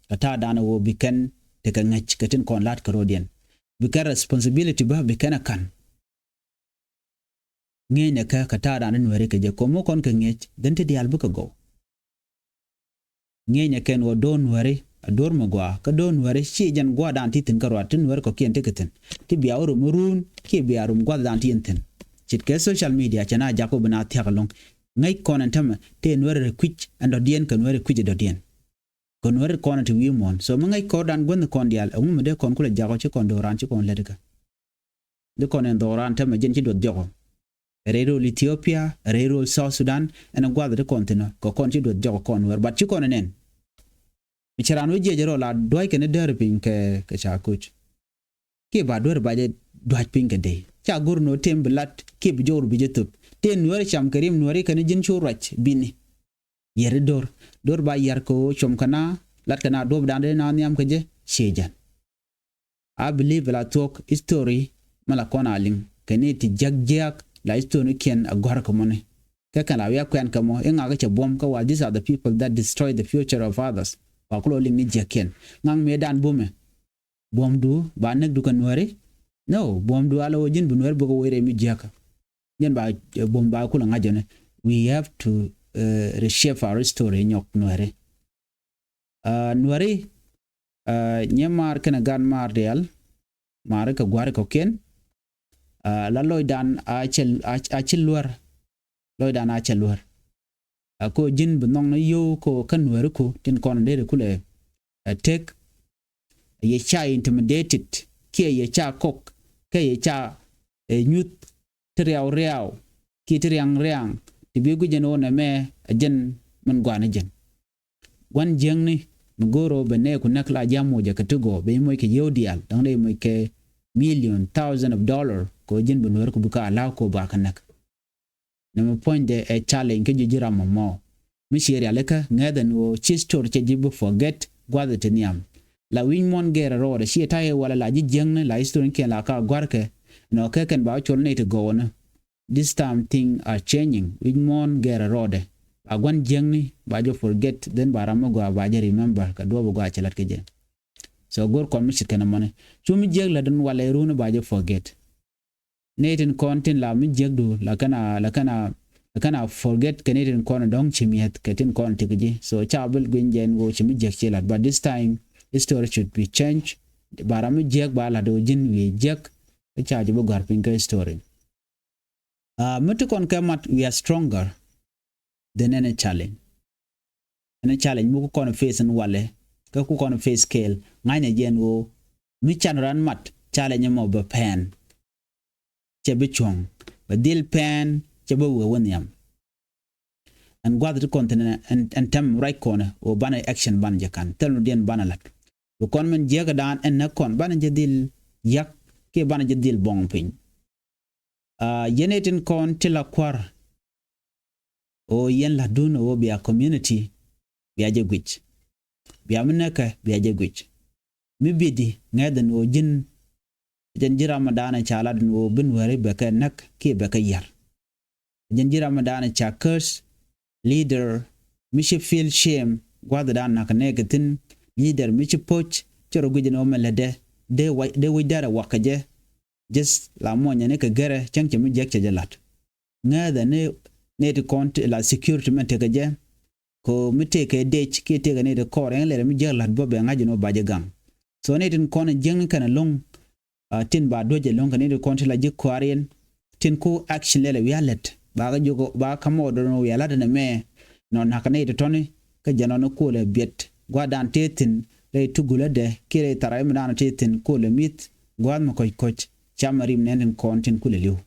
Kɛ ta̱a̱ dan ɛ ɣöö bi kɛn tekɛ ŋäc kɛ tin kɔn la̱t kɛ ro̱diɛn. Bi kɛn responsibility bä bi kɛn ɛ ka̱n. Ŋi̱eec nɛ kɛ kɛ ta̱a̱ dan in weri kɛ jɛ ko̱m mi kɔn kɛ ŋi̱eec dhin ti diaal bikɛ gɔw. Ŋi̱eec nɛ kɛn ɣöö do̱r nuɛri a do̱r mi gɔaa kä do̱r nuɛri ci jɛn gua̱a̱r dan ti thi̱n kä ruat ti nuɛri kɔ̱kiɛn ti kɛ thi̱n ti bia wä rum run kiɛ bia rum gua̱th dan ti yɛn thi̱n. Ce̱tkɛ social media cɛ na jak wä bi na thia̱k ɛlɔ̱ŋ. Ŋäc kɔn ɛn tämɛ tëë nuɛri rɛ kui̱c ɛn dɔ̱diɛn kɛ nuɛri kui̱c ɛ dɔ̱diɛn. Kɔn wä ri kɔn ti wi̱i̱ muɔ̱ɔ̱n. So mi ŋäc kɔr dan guänh kɔn diaal, ɛŋu mi dee kɔn kulɛ jakɔ ci kɔn do̱ran ci kɔn lät kä. Di kɔn in dhɔran tämɛ jɛn ci duɔth jɔkɔ. Rɛy rol Ethiopia, rɛy rol South Sudan, ɛn guath ti kɔn thin kɔ kɔn ci duɔth jɔkɔ kɔn wär. But ci kɔn nɛn. Mi ci ran wä jiɛc rɔ la duac kɛn däär piny kɛ, kɛ ca koc. Kiɛ ba duer ba jɛ duac piny kɛ dee. Ca go̱r nɔ tem bi lat kiɛ bi jɔwr bi jɛ thop. Tëë nuäri cam kɛ rim nuäri kɛn ji̱n cu ruac bini. Yɛri do̱r. Do̱r ba yɛr kɛ ɣöö com kɛ na, lat kɛ na duɔ̱p dan dee na nhiam kɛ jɛ, cie jɛn. I believe la thuɔ̱k history mɛ la kɔn a liŋ kɛ ni ti jiäk jiäk la history ni kiɛn a gɔ̱r kɛ mɔni. Kɛ kɛn la wiak kuɛn kɛ mɔ i̱ ŋakä cɛ buɔ̱m kä wal, these are the people that destroy the future of others. Wa kulɔ liŋ ni jiäk kiɛn ŋaŋ mëë dan bumɛ. Buɔ̱mdu ba näk du kɛ nuääri? No, buɔ̱mdu a la wä ji̱n bi nuääri bikɛ wä rɛy mi jiäkä. Ji̱n ba, eh, buɔ̱m ba kulɛ ŋa̱c jɔni. We have to, eh, reshape our history nyɔk nuääri. Ah, nuääri, ah, nyɛ maar kɛnɛ gan maar diaal, maar kɛ gua̱ri kɔ̱kiɛn. Ah, la lɔcdan a cɛ, a, a ci luär. Lɔcdan a cɛ luär. A ko ji̱n bi nhɔŋ ni yio̱w ko kä nuääri ko tin kɔn dee di kulɛ, eh, tek. Yɛ ca intimidated kiɛ yɛ ca kɔk kɛ yɛ ca, eh, nyuth ti riaw riaw kiɛ ti riaŋ riaŋ ti bi guic jɛn ɣöö nɛmɛ a jɛn min gua̱a̱ni jɛn. Gua̱n jiäkni mi go̱o̱r ɣöö bɛ nɛɛku näk la ji̱ a moc a kɛ ti gɔɔ bɛ moc kɛ yio̱w diaal dɔ̱ŋ dee moc kɛ million, thousand of dollar kɛ ɣöö ji̱n bi nuäär ku bi kä allow kɛ ɣöö ba kɛ näk. Nɛmɛ puɔ̱nydɛ ɛ challenge kä ji̱ ji̱ ram mɔmɔ. Mi ciɛ rialikä ŋäth ɛn ɣöö ci story cɛ ji̱ bi forget gua̱th ti nhiam. La wi̱ny muɔ̱n gɛɛr ɛ rɔɔdɛ ciɛ ta̱yɛ wala la ji̱ jiäkni la history kiɛn la ka gua̱rkɛ. Nɔ kɛ kɛn ba wä col nɛy ti gɔwäni. This time thing are changing. Wi̱ny muɔ̱n gɛɛr ɛ rɔɔdɛ. Ba gua̱n jiäkni ba jɛ forget, then ba ram mi gɔaa ba jɛ remember kɛ duɔ̱ɔ̱p gɔaa cɛ la̱t kɛ jɛ. So go̱r kɔn mi ce̱tkɛ nɔmɔni. Cu mi jiäk la̱t in walɛ runi ba jɛ forget. Nɛy tin kɔn tin la mi jiäkdu la kɛn a, la kɛn a, la kɛn a forget kɛ nɛy tin kɔn dɔ̱ŋ ci mi̱eth kɛ tin kɔn ti kɛ ji̱. So ca bil gui̱ny jɛ in ɣöö ci mi jiäk ci la̱t. But this time history should be changed. Ba ram mi jiäk ba la̱t ɣöö ji̱n wi̱i̱ jiäk. Kä ca ji̱ bi gɔ̱a̱r piny kä history. Ah, mi ti kɔn kɛ mat, we are stronger than any challenge. Any challenge mi ku kɔn face in walɛ, kä ku kɔn face kɛɛl, ŋa̱cnɛ jɛ ɛn ɣöö mi can ran mat challenge mɔ bɛ pɛn. Cɛ bi cuɔ̱ŋ, bɛ dhil pɛn, cɛ bi wee wä nhiam. Ɛn gua̱th ti kɔn thi̱n ɛn, ɛn tɛm ruac kɔnɛ ɣöö banɛ action banɛ jɛ ka̱n, thil nu diɛn banɛ la̱t. Bi kɔn min jiäkädan ɛn näk kɔn banɛ jɛ dhil yak, kiɛ banɛ jɛ dhil bɔŋ piny. Ah, yɛn ɛ tin kɔn ti la kua̱r. Ɣöö yɛn la̱tdun ɣöö bia community bia jɛ guic. Bia mi näkɛ bia jɛ guic. Mi bidi ŋäth ɛn ɣöö ji̱n, jɛn ji̱ ram mi da̱a̱n ca lat ɛn ɣöö bi nuääri bɛ kɛ näk kiɛ bɛ kɛ yar. Jɛn ji̱ ram mi da̱a̱n ca curse leader mi ci feel shame gua̱thdan na̱k nɛɛkɛ thi̱n. Leader mi ci po̱c, ci rɔ guic ni ɣöö mɛ lätdɛ, dee wac, dee wi̱c dɛrɛ wakä jɛ. Just la muɔnyɛ ni kɛ gɛrɛ, cäŋ cɛ mi jiäk cɛ jɛ la̱t. Ŋääthɛ ni, ni ti kɔn ti la security mɛn tekɛ jɛ. Ko mi tekɛ dec kiɛ tekɛ ni ti kɔɔr ɛn lɛrɛ mi jiäk la̱t bä bɛ ŋa̱c ni ɣöö ba jɛ gaŋ. So ni tin kɔn jiäkni kɛn ɛlɔ̱ŋ. A, tin ba duec ɛlɔ̱ŋ kɛ ni ti kɔn ti la ji̱ kua̱riɛn. Tin ku action lɛlɛ wi̱i̱ a lät. Ba kä jiök, ba kä mɔ dɔ̱rɔn wi̱i̱ a la̱t ɛn ɛmɛ. Nɔ na̱k ni ti tɔ̱ni. Kä jɛn nɔ ni kuɔlɛ biɛt. Gua̱dan tëë thi̱n. Rɛy tugulä dɛ. Kiɛ rɛy tharay mi dan tëë thi̱n. Kuɔlɛ mi̱th. Gua̱a̱th mi kɔ̱c kɔ̱c. Cam ɛ rim nɛn tin kɔn tin kulɛ li̱w.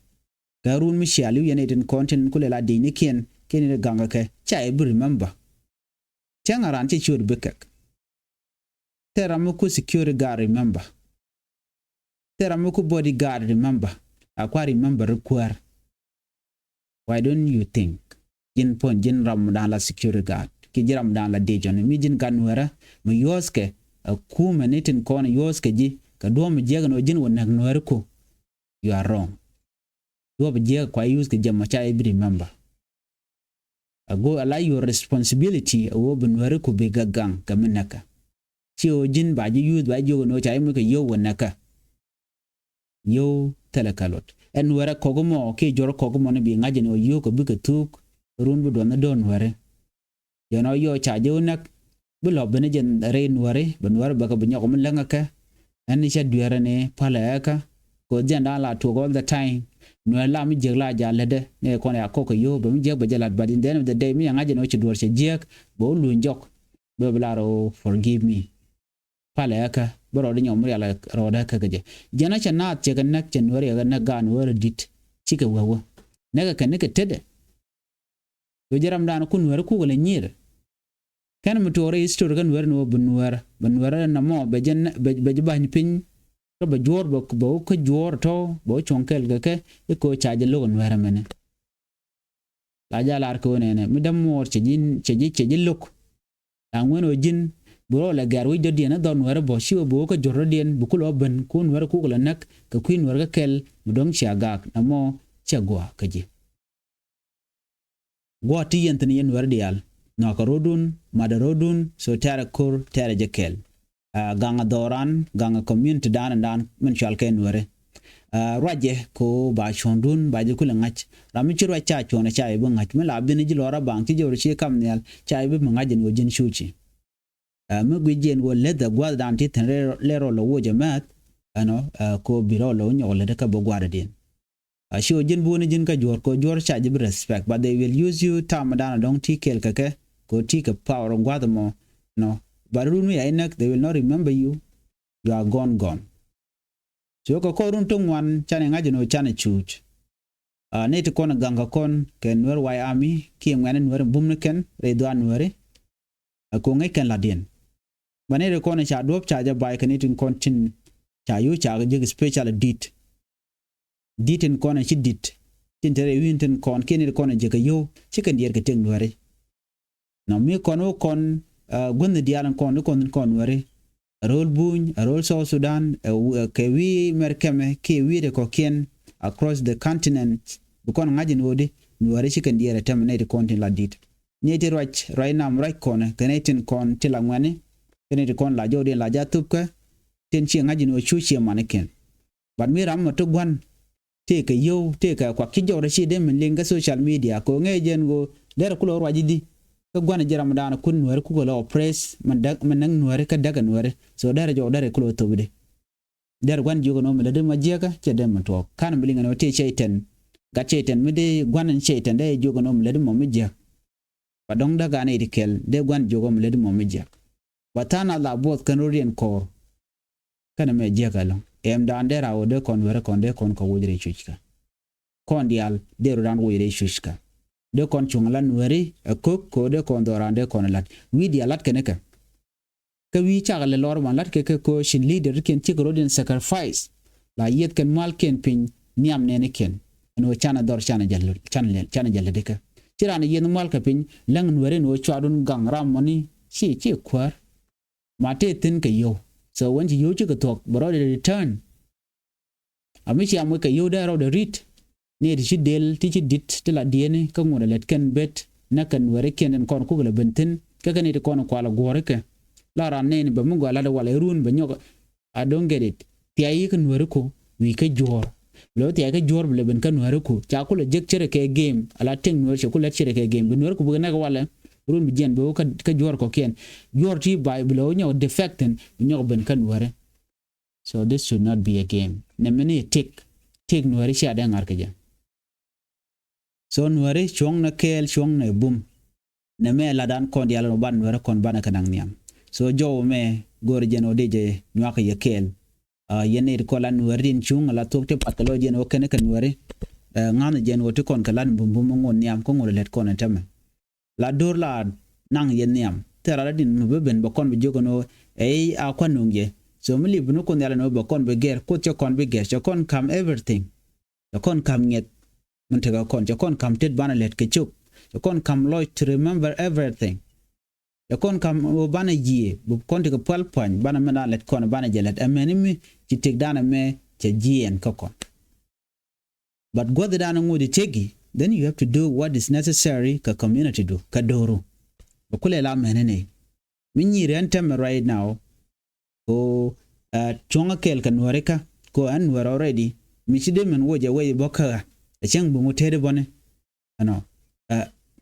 Kɛ run mi cia li̱w yɛn itin kɔn tin kulɛ la di̱cnikiɛn kiɛn in gaŋkɛ kɛ, ca i̱ bi remember. Cäŋ a raan cɛ ciöt bi kɛk. Thil ram mi ku security guard remember. Thil ram mi ku body guard remember. A kua remember ri kuäär. Why don't you think? Ji̱n puɔ̱ny ji̱n ram dan la security guard kiɛ ji̱ ram dan la dic ɔni mi ji̱n gat nuɛrä mi yuɔ̱ɔ̱skɛ. A kumɛ ni tin kɔn yuɔ̱ɔ̱skɛ ji̱ kɛ duɔ̱ɔ̱m mi jiäk ni wä ji̱n wä näk nuɛri ku. You are wrong. Duɔ̱ɔ̱p jiäk kua use kɛ jɛ mɔ ca i̱ bi remember. A go a la your responsibility a wä bi nuɛri ku bi gak gaŋ kɛ mi näkä. Ci ɣöö ji̱n ba ji̱ use ba ji̱ jiök ni ɣöö ca i̱ moc kɛ yio̱w wä näkä. Yio̱w thilɛ kɛ luɔt ɛn nuɛrɛ kɔk mɔ kiɛ juɔr kɔk mɔ ni bi ŋa̱c ni ɣöö yio̱w kɛ bikɛ thuuk. Run bi duɔth ni do̱r nuɛri. Jɛn ɔ yɔ ca jɛ wä näk. Bi lɔ ben jɛn rɛy nuäri bɛ nuäri bɛ kɛ bi nyɔk mi läŋä kɛ. Ɛn cɛ dueerä ni palɛ ɛkä. Kɛ jɛn da̱a̱n la tuɔk all the time. Nuäri la mi jiäk la ja lätdɛ ni kɔn ya kɔk kɛ yio̱w bɛ mi jiäk bɛ jɛ lat, but in the end of the day mi yɛ ŋa̱c jɛn ɔ ci duɔr cɛ jiäk bɛ wä luny jɔk. Bɛ bi la rɔ forgive me. Palɛ ɛ kä bä rɔɔdɛ nyɔk mi rial rɔɔdɛ kä kɛ jɛ. Jɛn a cɛ naath cɛ kɛ näk cɛ nuɛri kɛ näk gaat nuɛri di̱t. Cikɛ wee wä näkɛ kɛ ni kɛ tetdɛ. Kɛ jɛ ramdan kun nuɛri kukɛ lɛ nyir. Kɛn mi tuɔɔk rɛ history kä nuɛri ni wä bi nuɛr bɛ nuɛr namɔ bɛ jɛ bɛ jɛ ba̱ny piny. Kä bɛ juɔ̱ɔ̱r bɛ wä kä juɔ̱ɔ̱r tɔ̱ bɛ wä cuɔ̱ŋ kɛl kɛ kɛ i̱ kɛ wä ca jɛ lo̱k nuɛr mɛnɛ. La jɛ a lar kɛ ɣöö nɛnɛ mi däm muɔɔr cɛ ji̱ cɛ ji̱ cɛ ji̱ lo̱k. La ŋuɛn ɣöö ji̱n bi rɔ lɛ gɛ̈r wi̱c dɔ̱diɛn ɛ dhɔr nuɛɛrä bä ci ɣöö bi wä kä jɔ̱r dɔ̱diɛn bi kulɛ wä ben ku nuɛɛrä kuk lɛ näk kɛ kui̱ nuɛɛrä kä kɛl mi dɔ̱ŋ cia gaak namɔ cɛ gua̱a̱ kä ji̱. Gua̱a̱ ti yɛn thi̱n yɛn nuɛɛrä diaal nhɔakɛ ro̱dun matdɛ ro̱dun so tɛ̈rɛ ko̱r tɛ̈rɛ jɛ kɛl. Aa, gaŋɛ dhɔran gaŋɛ community dan dan min cual kɛ nuɛri. Aa, ruacɛ ko ba cuɔ̱ndun ba jɛ kulɛ ŋa̱c. Ram mi ci ruac ca cuɔ̱n ca i̱ bi ŋa̱c mi la bin ji̱ lɔra baŋ ci jɛ wä ci kam nhial ca i̱ bi mi ŋa̱c jɛn wä ji̱n cuci. Aa, mi guic jɛn wä leth a gua̱th dan ti thi̱n lɛ rɔ lɛ wocɛ mɛth. Ɛnɔ, aa, ko bi rɔ lɛ wä nyɔk leth kä bi gua̱th diɛn. A ci ɣöö ji̱n buuni ji̱n kä juɔ̱ɔ̱r kɛ ɣöö juɔ̱ɔ̱r ca ji̱ bi respect but they will use you tam dan dɔ̱ŋ ti kɛɛl kɛ kɛ kɛ ɣöö ti kɛ power gua̱th mɔ. No, but run mi a inäk they will not remember you. You are gone gone. So kɛ kɔr run ti ŋuan canɛ ŋa̱c ni ɣöö canɛ cuuc. A ni ti kɔn gaŋ kɛ kɔn kɛ nuɛr way ami kiɛ ŋuɛ̈ni nuɛri bum ni kɛn rɛy dhuan nuɛri. A ko̱ ŋäc kɛn la̱tdiɛn. Ba ni ri kɔn ca duɔ̱p ca jɛ bay kɛ ni tin kɔn tin ca yo̱o̱ ca jek special di̱t. Di̱t tin kɔn ci di̱t tin te rɛ wi̱i̱n tin kɔn kiɛ ni ri kɔn jek kɛ yo̱o̱ ci kɛn diɛɛr kɛ tëk nuɛri. Nɔ mi kɔn wä kɔn guänh diaal kɔn ni kɔn tin kɔn nuɛri. Ɛ ro̱l buny ɛ ro̱l South Sudan ɛ kɛ wi̱i̱ mɛr kɛmɛ kiɛ wi̱i̱ ti kɔ̱kiɛn across the continent. Bi kɔn ŋa̱c in ɣöödi nuɛri ci kɛn diɛɛr ɛ tɛmɛ nɛy ti kɔn tin la di̱t. Nɛy ti ruac ruac nam ruac kɔnɛ kɛ nɛy tin kɔn ti la ŋuɛni kɛ nɛy ti kɔn la jɔwdiɛn la ja̱ thupkɛ. Tin ci ŋa̱c in ɣöö cu ciɛ manikiɛn. But mi ram mɔ ti gua̱n tëëkɛ yio̱w tëëkɛ kuak ci jɔwdɛ ci dee min liŋ kä social media kɛ ɣöö ŋäc jɛn ɣöö derɛ kulɛ ruac i̱di. Kä gua̱n ji̱ ramdan kun nuɛri kukɛ lɛ oppress mɛ näk nuɛri kä däkɛ nuɛri. So derɛ jɔw derɛ kulɛ thop i̱di. Derɛ gua̱n jiök ɛn ɣöö mi lätdi ma jiäkä cɛ dee mi tuɔɔk ka̱n mi liŋ ɛn ɣöö tëë cɛy tɛn. Gat cɛy tɛn mi dee gua̱n ɛn cɛy tɛn dee jiök ɛn ɣöö mi lätdi mɔ mi jiäk. Ba dɔ̱ŋ däk an i̱ ti kɛl dee gua̱n jiök ɣöö mi lätdi mɔ mi jiäk. Ba tha̱a̱ŋ nath la buɔth kɛn rot yɛn kɔɔr. Kɛnɛ mɛ jiäk ɛlɔ̱ŋ ɛmdan dee raw dee kɔn weri kɔn dee kɔn kɛ woc rɛy cuc kä. Kɔn diaal dee ru dan woc rɛy cuc kä. Dee kɔn cuŋ lat nuɛri ɛ ko̱k ko̱ dee kɔn dhɔran dee kɔn lat wi̱i̱ diaal lat kɛn kɛ. Kä wi̱i̱ cakɛ lɛ lɔr ban lat kɛ kɛ ko̱ cin leader kiɛn cikɛ rot in sacrifice. La yieth kɛn mual kiɛn piny nhiam nɛni kiɛn. Ɛn ɣöö canɛ dhɔr canɛ jɛ lät canɛ jɛ lät ikɛ. Ci ran yieth mual kɛ piny läŋ nuɛri ɛn ɣöö cuadun gaŋ ram mɔni ci ci kuäär. Ma tëë thi̱n kɛ yio̱w. So wän ci yio̱w cikɛ thuɔ̱k bɛ rɔɔdɛ return. A mi cia moc kɛ yio̱w dee rɔɔdɛ ri̱t. Ni ti ci del ti ci di̱t ti la dieni kä ŋuɔ̱t a lät kɛn bet näk kɛn werikiɛn tin kɔn kukɛ lɛ ben thi̱n. Kä kɛ ni ti kɔn kual guɔ̱ɔ̱ri kɛ la ran nɛni bɛ mi gɔaa lat walɛ run bɛ nyɔk. I don't get it. Thiay yi kä nuääri ku wi̱i̱ kä juɔ̱ɔ̱r. Bi lɛ wä thiay kä juɔ̱ɔ̱r bi lɛ ben kä nuääri ku ca kulɛ jek cere kɛ game ala tiɛŋ nuääri cɛ kulɛ cere kɛ game bi nuääri ku bi kɛ nɛk walɛ. Run bi jiɛn bi wä kä juɔ̱ɔ̱r kɔkiɛn. Juɔ̱ɔ̱r ti bay bi lɛ wä nyɔk defectin bi nyɔk ben kä nuääri. So this should not be a game. Nɛ mini tik tik nuääri cia dee ŋa̱r kɛ jɛ. So nuääri cuɔ̱ŋnɛ kɛɛl cuɔ̱ŋnɛ bum. Nɛ mɛ latdan kɔn dial nɔ ban nuääri kɔn banɛ kɛ naŋ nhiam. So jɔw mɛ go̱o̱r jɛn ɔ dee jɛ nyuak yɛ kɛɛl. Yɛn nɛy ti kɔn la nuääri tin cuŋ la thuɔ̱k ti pat kɛ lɔ jɛn ɔ kɛn kɛ nuääri. Ŋa̱n jɛn ɔ ti kɔn kɛ lat bum bum ŋot nhiam kä ŋot lɛt kɔn ɛn tämɛ. La do̱r la naŋ yɛ nhiam thil rat adin mi bi ben bɛ kɔn bi jiök ɛn ɣöö ɛ i̱ a kuan nuŋ jɛ. So mi lip bi ni kun nhial ɛn ɣöö bɛ kɔn bi gɛr kuoth cɛ kɔn bi gɛr cɛ kɔn kam everything. Cɛ kɔn kam ŋiɛth min tekɛ kɔn cɛ kɔn kam tet banɛ lɛt kɛ cop. Cɛ kɔn kam lɔc to remember everything. Cɛ kɔn kam ɣöö banɛ jiɛ bi kɔn tekɛ pual puany banɛ mɛn dan lɛt kɔn banɛ jɛ lɛt ɛmɛni mi ci tek dan ɛmɛ cɛ jiɛɛn kä kɔn. But gua̱th dan ŋot i̱ teki then you have to do what is necessary kɛ community du kɛ do̱ru. Bɛ kulɛ la mɛni ni mi nyiri ɛn tɛmɛ right now. Ko cuɔ̱ŋä kɛɛl kɛ nuääri kä ko ɛn nuäär already. Mi ci dee mɛn wocɛ wec bä kä ɣä ɛ cäŋ bi ŋot tëëdi bäni. Ɛnɔ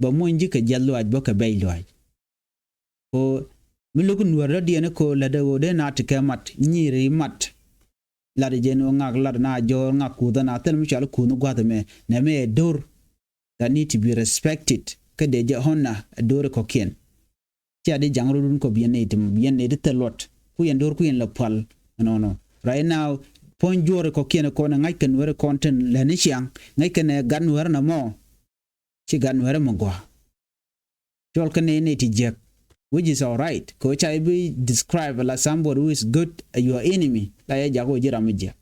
bɛ muɔny ji̱ kɛ jiath luaac bä kɛ bɛc luaac. Ko mi lo̱k nuäär dɔ̱diɛn ko lätdɛ ɣöö dee na ti kɛ mat nyiri mat. Lat jɛn ɣöö ŋak lat na jɔɔr ŋak kuuth ɛn a thil mi cual kuuth ni gua̱th ɛmɛ nɛ mɛ ɛ do̱r. That need to be respected kä dee jɛ honor ɛ do̱r ɛ kɔ̱kiɛn. Cia di jaŋ rot wun kɔ bi yɛn nɛy ti bi yɛn nɛy ti thil luɔt ku yɛn do̱r ku yɛn lɛ pual. Nɔnɔ right now puɔ̱ny juɔr ɛ kɔ̱kiɛn ɛ kɔn ɛ ŋa̱c kɛ nuäär ɛ kɔn tin lɛni ciaŋ ŋa̱c kɛ nɛ gat nuäär nɔmɔ. Ci gat nuäärä mi gɔaa. Cɔl kä nɛy nɛy ti jiäk, which is alright kɛ ɣöö ca i̱ bi describe la somebody who is good a your enemy la yɛ jak ɣöö ji̱ ram mi jiäk.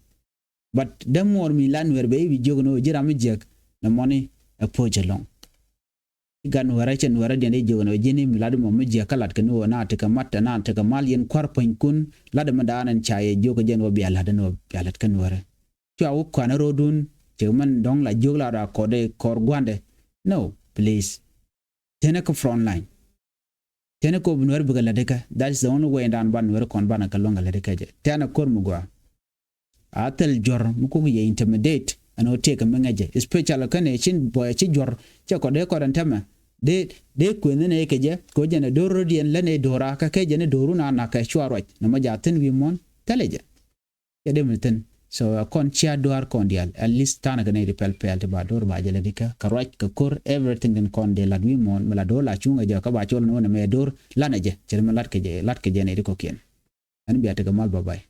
But dämuɔɔr mi la nuɛɛr bɛ i̱ bi jiök ni ɣöö ji̱ ram mi jiäk nɛ mɔni ɛ poc ɛlɔ̱ŋ. Ci gat nuäärä cɛ nuäärä diɛn i̱ jiök ni ɣöö ji̱ ni mi lat mɔ mi jiäk kä lat kɛ ni ɣöö na tekɛ mat na tekɛ mal yɛn kua̱r puɔ̱nykun lat mi daanɛ ca yɛ jiök jɛn ɣöö bia lat ni ɣöö bia lat kä nuäärä. Cua wä kuanä ro̱o̱dun cɛ mɛn dɔ̱ŋ la jiök la ra kɔdɛ kɔr gua̱ndɛ. No, please. Tɛnɛ kä front line. Tɛnɛ kɔ bi nuɛr bikɛ lätdä kä. That is the only way dan ban nuɛr kɔn banɛ kɛ luäŋ kɛ lätdä kä jɛ tɛnɛ kor mi gua. A thil juɔr mi kuk yɛ intimidate ɛn ɣöö tëëkɛ mi ŋäcɛ especially kä nɛ cin buɔyɛ ci juɔr. Cɛ kɔ dee kɔt ɛn tɛmɛ dee dee kuënh ni nɛ kɛ jɛ kɛ ɣöö jɛn ɛ do̱r rot yɛn lät nɛ do̱ra kä kɛ jɛn ɛ do̱ru na nakɛ cua ruac nɛ mɔ ja thi̱n wi̱i̱ muɔ̱n thilɛ jɛ. Cɛ dee mi thi̱n. So ɛ kɔn cia dua̱a̱r kɔn diaal at least tha̱a̱n kɛ nɛy ti pɛl pɛl ti ba do̱r ba jɛ lɛ dikä kɛ ruac kɛ ko̱r everything tin kɔn dee lat wi̱i̱ muɔ̱ɔ̱n mi la do̱r la cuŋ ɛ jɛ kä ba cɔl ni wä nɛ mɛ do̱r lanɛ jɛ cɛ dee mi lat kɛ jɛ lat kɛ jɛ nɛy ti kɔ̱kiɛn. Ɛn bia tekɛ mal bye bye.